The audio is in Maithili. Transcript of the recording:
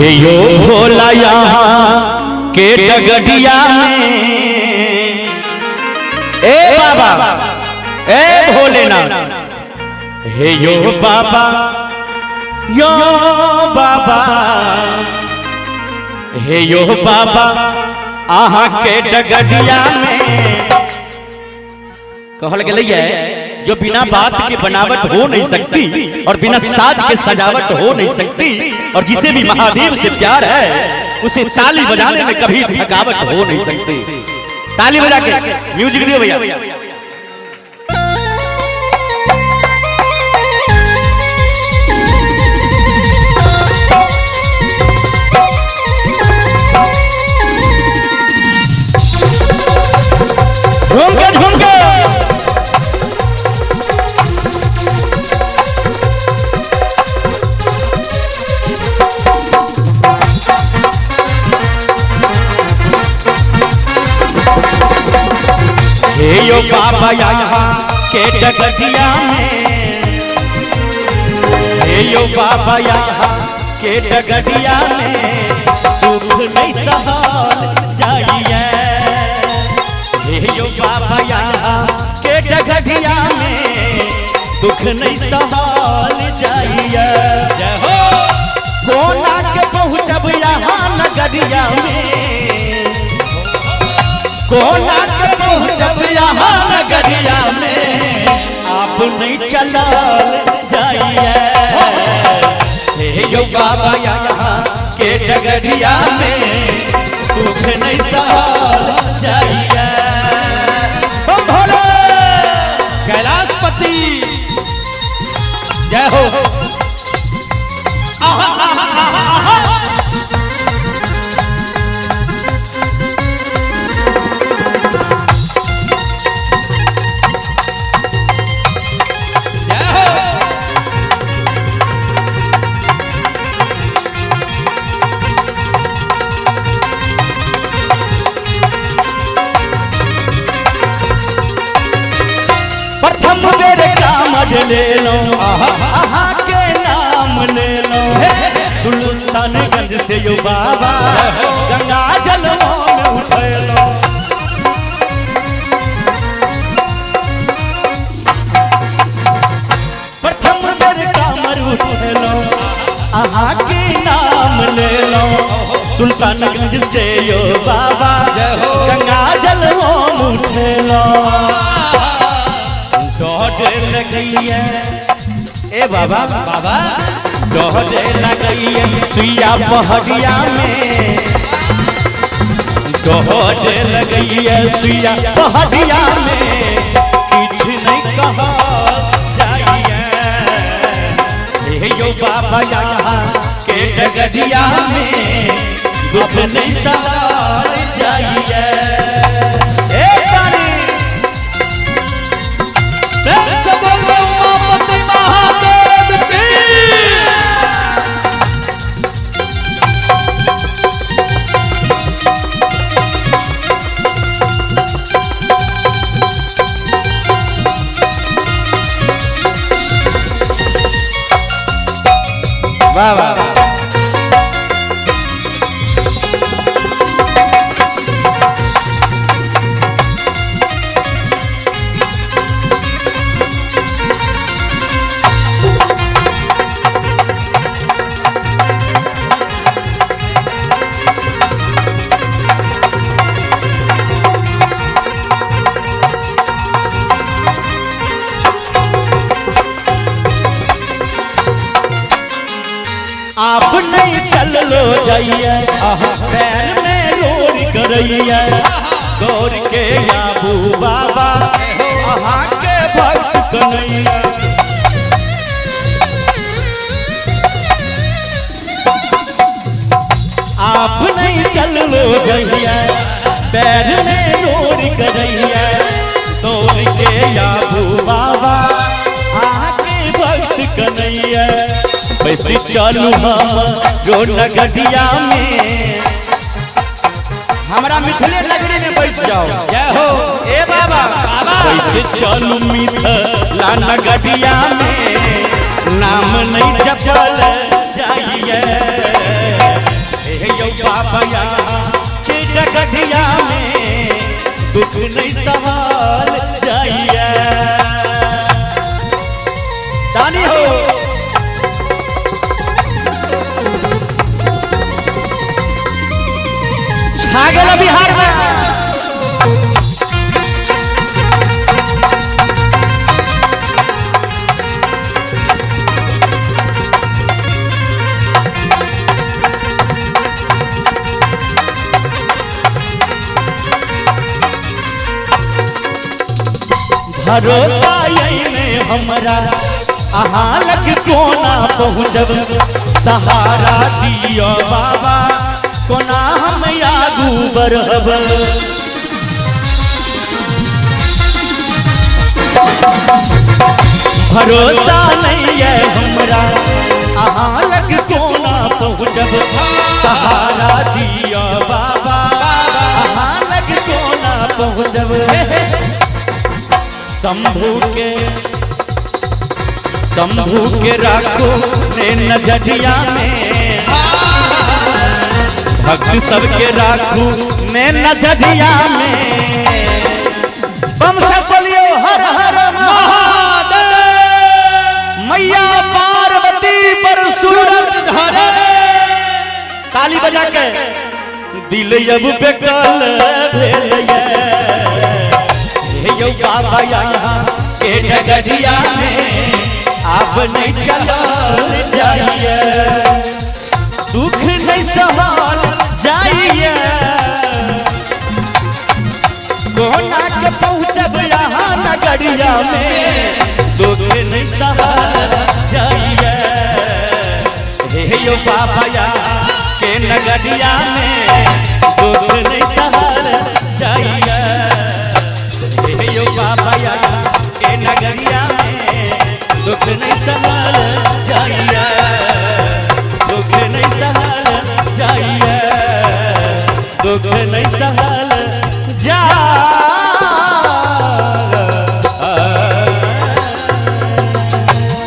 हे यो भोला यहाँ के डगडिया में, ए बाबा ए भोलेनाथ, हे यो बाबा यो बाबा, हे यो बाबा आहा के डगडिया में। कहल गेलै है जो बिना बात के बनावट हो नहीं सकती और बिना साज के सजावट हो नहीं सकती, और जिसे भी महादेव से प्यार है उसे ताली बजाने में कभी थकावट हो नहीं सकती। ताली बजा के म्यूजिक दियो भैया। झूम के झूम के हे यो बाबा यहाँ के डगडिया में, हे यो बाबा यहाँ के डगडिया में सुख नहीं सहल जाइए। हे यो बाबा यहाँ के डगडिया में दुख नहीं सहल जाइए। जय हो कोना के पहुँचब यहाँ नगरिया में, कोना के पहुँचब यहाँ नगरिया में, आप नहीं चलल जाइए। हे यो बाबा यहाँ के डगरिया में दुख नहीं सहल जाइए। भोले कैलाशपति जय हो। आहा आहा आहा आहा। प्रथम बेर कामर ले लो, आहा के नाम ले लो, सुल्तानगंज से यो बाबा गंगा जल में उठेलो। प्रथम बेर कामर उठेलो, आहा के नाम ले लो, सुल्तानगंज से यो बाबा गंगा जल में उठेलो। डोडे लगैया ए बाबा बाबा, डोडे लगैया सुइया पहड़िया में, डोडे लगैया सुइया पहड़िया में, किछ नहीं कहा जाइए। हे यो बाबा यहाँ के डगरिया में दुख नहीं सहल जाइए। ए तारी महादेव की। वाह वाह। आप नहीं चल लो जाइए, पैर में रोड करैया, दौड़ के आबू बाबा आहा के भक्त कन्हैया। आप नहीं चल लो जाइए, पैर में रोड करैया, दौड़ के आबू बाबा आहा के भक्त कन्हैया। वैसे चलू हम जो नगरिया में, हमारा मिथिले नगरी में बैठ जाओ। जय हो ए बाबा बाबा। वैसे चलू मिथिला नगरिया में, नाम नहीं जपल जाइए। बाबा यहाँ के डगरिया में दुख नहीं सवाल जाइए। दानी हो छा गेल बिहार में। भरोसा यही हमरा अहाँ लग कोना पहुँचब, सहारा दियो बाबा कोना हम आगू बढ़ब। भरोसा नहीं है हमरा अहाँ लग कोना पहुँचब, सहारा दियो बाबा अहाँ लग कोना पहुँचब। शंभू के राखो ने नजरिया में, भक्त सबके राखो ने नजरिया में। बम से बोलियो हर हर महादेव, मैया पार्वती पर सूरज धरे। ताली बजा के दिल अब बेकल भेल ये बाबा यहाँ के डगरिया में आप नहीं चलल जाइए, दुख नहीं सहल जाइए। कोना के पहुँचब यहाँ नगरिया में, दुख नहीं सहल जाइए। हे यो बाबा यहाँ के नगरिया में